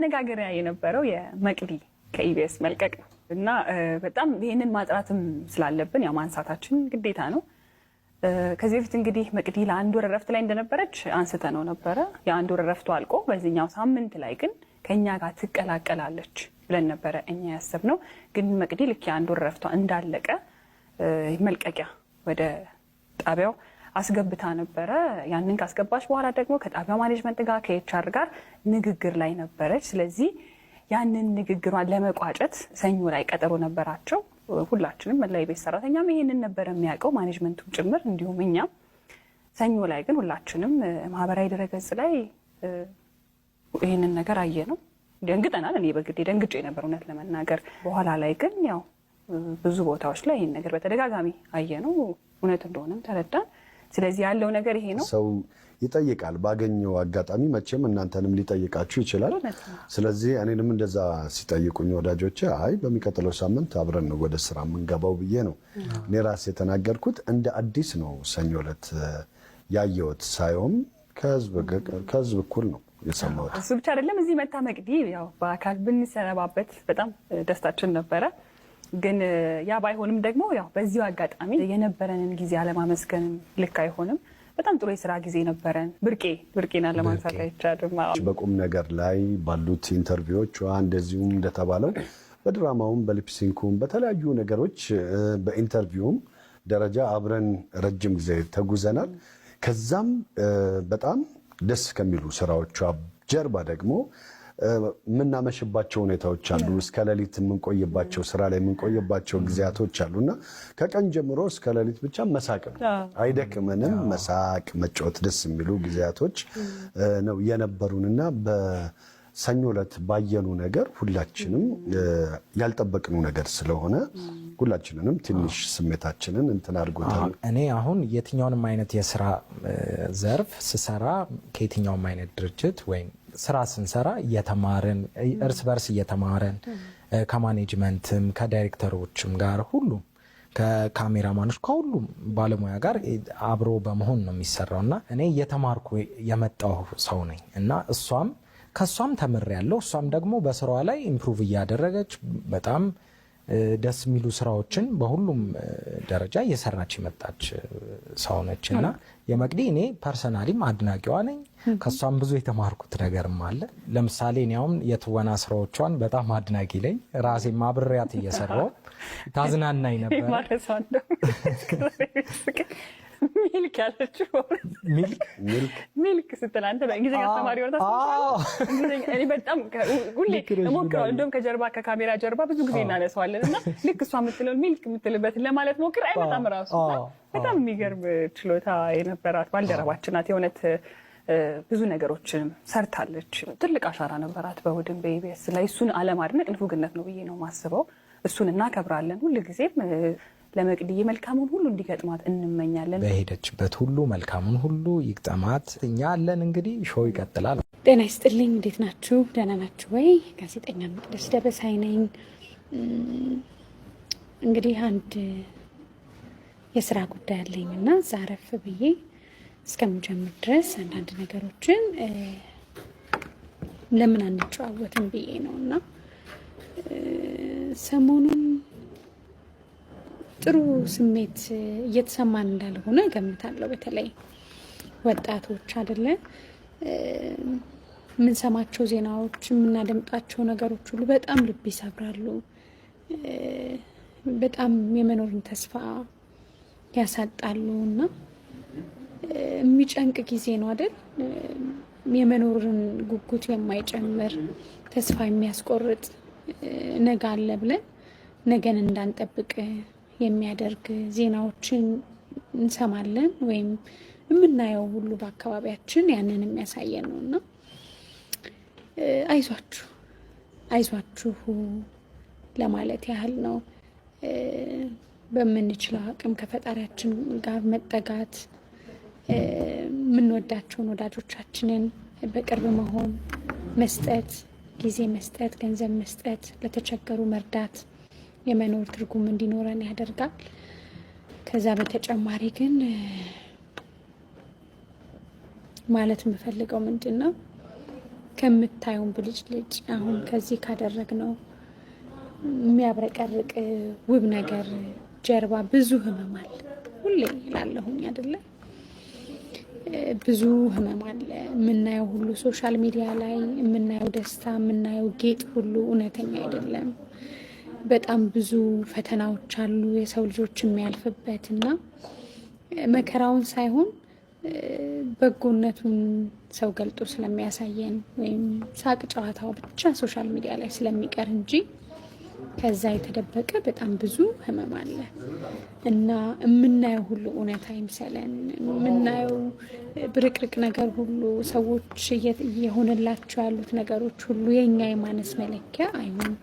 መነጋገሪያ የነበረው የመቅዲ ከኢቢኤስ መልቀቅ ነው እና በጣም ይህንን ማጥራትም ስላለብን ያው ማንሳታችን ግዴታ ነው። ከዚህ በፊት እንግዲህ መቅዲ ለአንድ ወር እረፍት ላይ እንደነበረች አንስተ ነው ነበረ። የአንድ ወር እረፍቱ አልቆ በዚህኛው ሳምንት ላይ ግን ከእኛ ጋር ትቀላቀላለች ብለን ነበረ እኛ ያሰብነው። ግን መቅዲ ልክ የአንድ ወር እረፍቷ እንዳለቀ መልቀቂያ ወደ ጣቢያው አስገብታ ነበረ። ያንን ካስገባች በኋላ ደግሞ ከጣቢያው management ጋር ከ HR ጋር ንግግር ላይ ነበረች። ስለዚህ ያንን ንግግሯን ለመቋጨት ሰኞ ላይ ቀጠሮ ነበራቸው። ሁላችንም መላ የቤት ሰራተኛም ይሄንን ነበረ የሚያውቀው management ኡም ጭምር እንዲሁም እኛም። ሰኞ ላይ ግን ሁላችንም ማህበራዊ ድረገጽ ላይ ይህንን ነገር አየነው፣ ደንግጠናል። እኔ በግሌ ደንግጬ ነበር እውነት ለመናገር። በኋላ ላይ ግን ያው ብዙ ቦታዎች ላይ ይህን ነገር በተደጋጋሚ አየነው፣ እውነት እንደሆነም ተረዳን። ስለዚህ ያለው ነገር ይሄ ነው። ሰው ይጠይቃል ባገኘው አጋጣሚ፣ መቼም እናንተንም ሊጠይቃችሁ ይችላል። ስለዚህ እኔንም እንደዛ ሲጠይቁኝ ወዳጆቼ አይ በሚቀጥለው ሳምንት አብረን ነው ወደ ስራ የምንገባው ብዬ ነው እኔ ራሴ የተናገርኩት። እንደ አዲስ ነው ሰኞ ዕለት ያየሁት፣ ሳየውም ከህዝብ እኩል ነው የሰማሁት። እሱ ብቻ አይደለም፣ እዚህ መታ መቅዲ ያው በአካል ብንሰነባበት በጣም ደስታችን ነበረ። ግን ያ ባይሆንም ደግሞ ያው በዚሁ አጋጣሚ የነበረንን ጊዜ አለማመስገንም ልክ አይሆንም። በጣም ጥሩ የስራ ጊዜ ነበረን። ብርቄን አለማንሳት አይቻልም። በቁም ነገር ላይ ባሉት interview ዎቿ እንደዚሁም እንደተባለው በድራማውም በ lip sync ኩም በተለያዩ ነገሮች በ interview ም ደረጃ አብረን ረጅም ጊዜ ተጉዘናል። ከዛም በጣም ደስ ከሚሉ ስራዎቿ ጀርባ ደግሞ የምናመሽባቸው ሁኔታዎች አሉ። እስከ ሌሊት የምንቆይባቸው ስራ ላይ የምንቆይባቸው ጊዜያቶች አሉ እና ከቀን ጀምሮ እስከ ሌሊት ብቻ መሳቅ ነው፣ አይደክመንም። መሳቅ፣ መጫወት ደስ የሚሉ ጊዜያቶች ነው የነበሩን እና በሰኞ ዕለት ባየኑ ነገር ሁላችንም ያልጠበቅነው ነገር ስለሆነ ሁላችንንም ትንሽ ስሜታችንን እንትን አድርጎታል። እኔ አሁን የትኛውንም አይነት የስራ ዘርፍ ስሰራ ከየትኛውም አይነት ድርጅት ወይም ስራ ስንሰራ እየተማርን፣ እርስ በርስ እየተማረን፣ ከ management ም ከዳይሬክተሮችም ጋር፣ ሁሉም ከካሜራማኖች ከሁሉም ባለሙያ ጋር አብሮ በመሆን ነው የሚሰራው እና እኔ እየተማርኩ የመጣሁ ሰው ነኝ እና እሷም ከእሷም ተምሬያለሁ። እሷም ደግሞ በስራዋ ላይ improve እያደረገች በጣም ደስ የሚሉ ስራዎችን በሁሉም ደረጃ እየሰራች የመጣች ሰው ነች እና የመቅዲ እኔ personally ም አድናቂዋ ነኝ። ከእሷም ብዙ የተማርኩት ነገርም አለ። ለምሳሌ እኔ አሁን የትወና ስራዎቿን በጣም አድናቂ ነኝ። ራሴም አብሬያት እየሰራሁ ታዝናናኝ ነበር። Milk ያለችው milk ስትል አንተ በእንግሊዝኛ አስተማሪ ሆነ፣ እኔ በጣም ሁሌ እሞክረዋለሁ። እንደውም ከጀርባ ከካሜራ ጀርባ ብዙ ጊዜ እናነሳዋለን እና ልክ እሷ የምትለውን milk የምትልበትን ለማለት ሞክር አይመጣም ራሱ። በጣም የሚገርም ችሎታ የነበራት ባልደረባችን ናት። የእውነት ብዙ ነገሮችንም ሰርታለች። ትልቅ አሻራ ነበራት በእሑድን በኢቢኤስ ላይ። እሱን አለማድነቅ ንፉግነት ነው ብዬ ነው የማስበው። እሱን እናከብራለን ሁልጊዜም። ለመቅድዬ መልካሙን ሁሉ እንዲገጥማት እንመኛለን። በሄደችበት ሁሉ መልካሙን ሁሉ ይግጠማት። እኛ አለን እንግዲህ፣ show ይቀጥላል። ጤና ይስጥልኝ። እንዴት ናችሁ? ደህና ናችሁ ወይ? ጋዜጠኛ መቅደስ ደበሳይ ነኝ። እንግዲህ አንድ የስራ ጉዳይ አለኝ እና እዛ አረፍ ብዬ እስከምጀምር ድረስ አንዳንድ ነገሮችን ለምን አንጨዋወትም ብዬ ነው እና ሰሞኑን ጥሩ ስሜት እየተሰማን እንዳልሆነ እገምታለሁ። በተለይ ወጣቶች አይደለ የምንሰማቸው ዜናዎች፣ የምናደምጣቸው ነገሮች ሁሉ በጣም ልብ ይሰብራሉ። በጣም የመኖርን ተስፋ ያሳጣሉ እና የሚጨንቅ ጊዜ ነው አይደል? የመኖርን ጉጉት የማይጨምር፣ ተስፋ የሚያስቆርጥ፣ ነገ አለ ብለን ነገን እንዳንጠብቅ የሚያደርግ ዜናዎችን እንሰማለን ወይም የምናየው ሁሉ በአካባቢያችን ያንን የሚያሳየን ነው እና አይዟችሁ አይዟችሁ ለማለት ያህል ነው። በምንችለው አቅም ከፈጣሪያችን ጋር መጠጋት፣ የምንወዳቸውን ወዳጆቻችንን በቅርብ መሆን፣ መስጠት፣ ጊዜ መስጠት፣ ገንዘብ መስጠት፣ ለተቸገሩ መርዳት የመኖር ትርጉም እንዲኖረን ያደርጋል። ከዛ በተጨማሪ ግን ማለት የምፈልገው ምንድን ነው፣ ከምታዩን ብልጭልጭ አሁን ከዚህ ካደረግነው የሚያብረቀርቅ ውብ ነገር ጀርባ ብዙ ህመም አለ። ሁሌ እላለሁኝ አይደለ? ብዙ ህመም አለ። የምናየው ሁሉ social media ላይ የምናየው ደስታ፣ የምናየው ጌጥ ሁሉ እውነተኛ አይደለም። በጣም ብዙ ፈተናዎች አሉ የሰው ልጆች የሚያልፍበት እና መከራውን ሳይሆን በጎነቱን ሰው ገልጦ ስለሚያሳየን ወይም ሳቅ ጨዋታው ብቻ social media ላይ ስለሚቀር እንጂ ከዛ የተደበቀ በጣም ብዙ ህመም አለ እና የምናየው ሁሉ እውነት አይምሰለን። የምናየው ብርቅርቅ ነገር ሁሉ፣ ሰዎች እየሆነላቸው ያሉት ነገሮች ሁሉ የእኛ የማነስ መለኪያ አይሆን።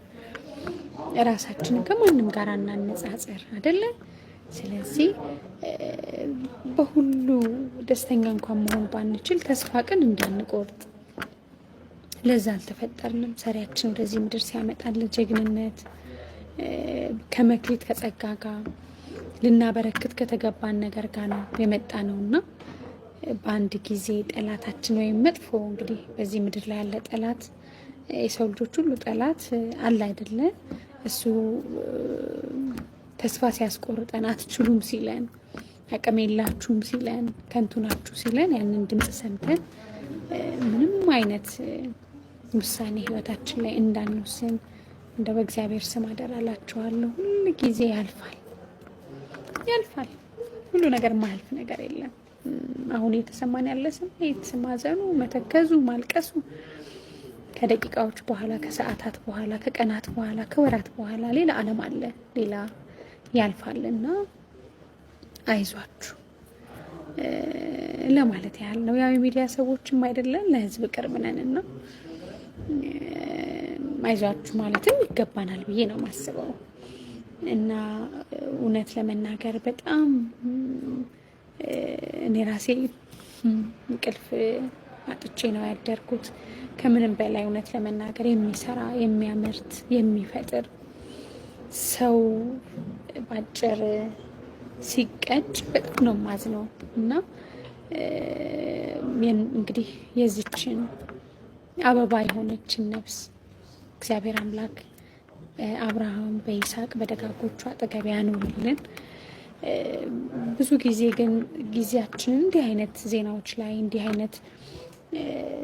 ራሳችንን ከማንም ጋር አናነጻጽር አይደለ? ስለዚህ በሁሉ ደስተኛ እንኳን መሆን ባንችል ተስፋ ቅን እንዳንቆርጥ፣ ለዛ አልተፈጠርንም። ሰሪያችን ወደዚህ ምድር ሲያመጣልን ጀግንነት ከመክሊት ከጸጋ ጋር ልናበረክት ከተገባን ነገር ጋር ነው የመጣ ነው እና በአንድ ጊዜ ጠላታችን ወይም መጥፎ፣ እንግዲህ በዚህ ምድር ላይ ያለ ጠላት፣ የሰው ልጆች ሁሉ ጠላት አለ አይደለ? እሱ ተስፋ ሲያስቆርጠን፣ አትችሉም ሲለን፣ አቅም የላችሁም ሲለን፣ ከንቱ ናችሁ ሲለን፣ ያንን ድምፅ ሰምተን ምንም አይነት ውሳኔ ህይወታችን ላይ እንዳንወስን እንደ በእግዚአብሔር ስም አደራላችኋለሁ። ሁል ጊዜ ያልፋል፣ ያልፋል። ሁሉ ነገር ማያልፍ ነገር የለም። አሁን እየተሰማን ያለ ስሜት፣ ማዘኑ፣ መተከዙ፣ ማልቀሱ ከደቂቃዎች በኋላ፣ ከሰዓታት በኋላ፣ ከቀናት በኋላ፣ ከወራት በኋላ ሌላ ዓለም አለ፣ ሌላ ያልፋል እና አይዟችሁ ለማለት ያህል ነው። ያው የሚዲያ ሰዎችም አይደለን፣ ለህዝብ ቅርብ ነን እና አይዟችሁ ማለትም ይገባናል ብዬ ነው የማስበው። እና እውነት ለመናገር በጣም እኔ ራሴ እንቅልፍ አጥቼ ነው ያደርኩት። ከምንም በላይ እውነት ለመናገር የሚሰራ፣ የሚያመርት፣ የሚፈጥር ሰው ባጭር ሲቀጭ በጣም ነው ማዝነው እና እንግዲህ የዚችን አበባ የሆነችን ነፍስ እግዚአብሔር አምላክ አብርሃም በይስሐቅ በደጋጎቹ አጠገብ ያኑርልን። ብዙ ጊዜ ግን ጊዜያችንን እንዲህ አይነት ዜናዎች ላይ፣ እንዲህ አይነት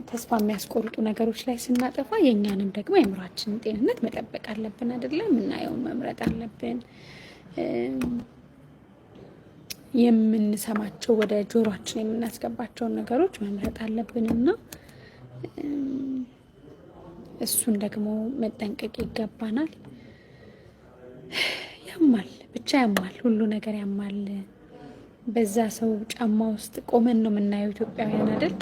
ተስፋ የሚያስቆርጡ ነገሮች ላይ ስናጠፋ የእኛንም ደግሞ የአእምሯችንን ጤንነት መጠበቅ አለብን አይደለ? የምናየውን መምረጥ አለብን። የምንሰማቸው፣ ወደ ጆሯችን የምናስገባቸውን ነገሮች መምረጥ አለብን እና እሱን ደግሞ መጠንቀቅ ይገባናል። ያማል፣ ብቻ ያማል፣ ሁሉ ነገር ያማል። በዛ ሰው ጫማ ውስጥ ቆመን ነው የምናየው ኢትዮጵያውያን አይደል?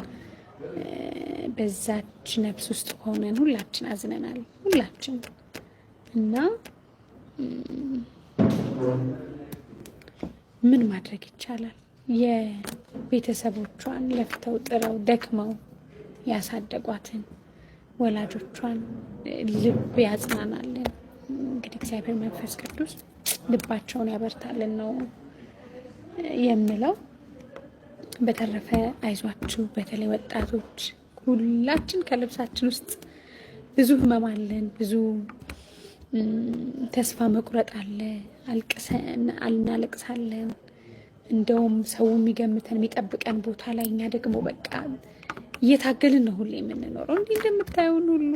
በዛች ነፍስ ውስጥ ሆነን ሁላችን አዝነናል፣ ሁላችን። እና ምን ማድረግ ይቻላል? የቤተሰቦቿን ለፍተው ጥረው ደክመው ያሳደጓትን ወላጆቿን ልብ ያጽናናልን። እንግዲህ እግዚአብሔር መንፈስ ቅዱስ ልባቸውን ያበርታልን ነው የምለው። በተረፈ አይዟችሁ፣ በተለይ ወጣቶች፣ ሁላችን ከልብሳችን ውስጥ ብዙ ህመም አለን፣ ብዙ ተስፋ መቁረጥ አለ፣ አልቅሰን እናለቅሳለን። እንደውም ሰው የሚገምተን የሚጠብቀን ቦታ ላይ እኛ ደግሞ በቃ እየታገልን ነው ሁሌ የምንኖረው። እንዲህ እንደምታየውን ሁሉ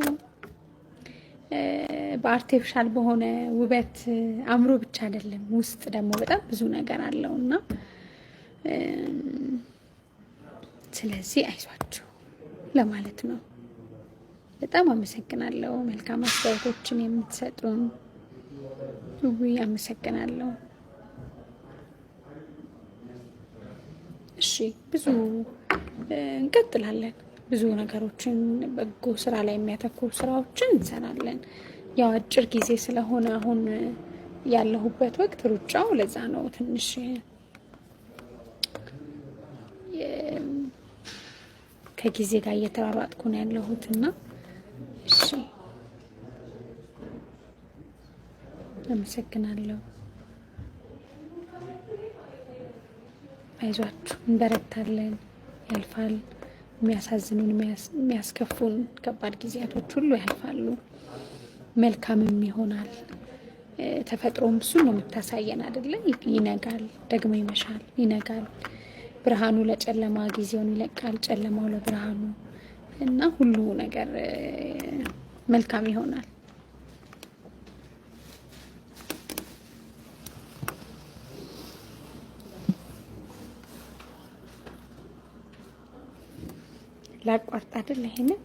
በ artificial በሆነ ውበት አእምሮ ብቻ አይደለም፣ ውስጥ ደግሞ በጣም ብዙ ነገር አለው እና ስለዚህ አይዟችሁ ለማለት ነው። በጣም አመሰግናለሁ። መልካም አስተያየቶችን የምትሰጡን፣ ውይ አመሰግናለሁ። እሺ፣ ብዙ እንቀጥላለን። ብዙ ነገሮችን፣ በጎ ስራ ላይ የሚያተኩሩ ስራዎችን እንሰራለን። ያው አጭር ጊዜ ስለሆነ አሁን ያለሁበት ወቅት ሩጫው፣ ለዛ ነው ትንሽ ከጊዜ ጋር እየተሯሯጥኩ ነው ያለሁት እና እሺ፣ አመሰግናለሁ። አይዟችሁ፣ እንበረታለን። ያልፋል። የሚያሳዝኑን የሚያስከፉን ከባድ ጊዜያቶች ሁሉ ያልፋሉ፣ መልካምም ይሆናል። ተፈጥሮም እሱን ነው የምታሳየን አይደለ? ይነጋል፣ ደግሞ ይመሻል፣ ይነጋል። ብርሃኑ ለጨለማ ጊዜውን ይለቃል፣ ጨለማው ለብርሃኑ እና ሁሉ ነገር መልካም ይሆናል። ላቋርጥ አይደል? ይሄንን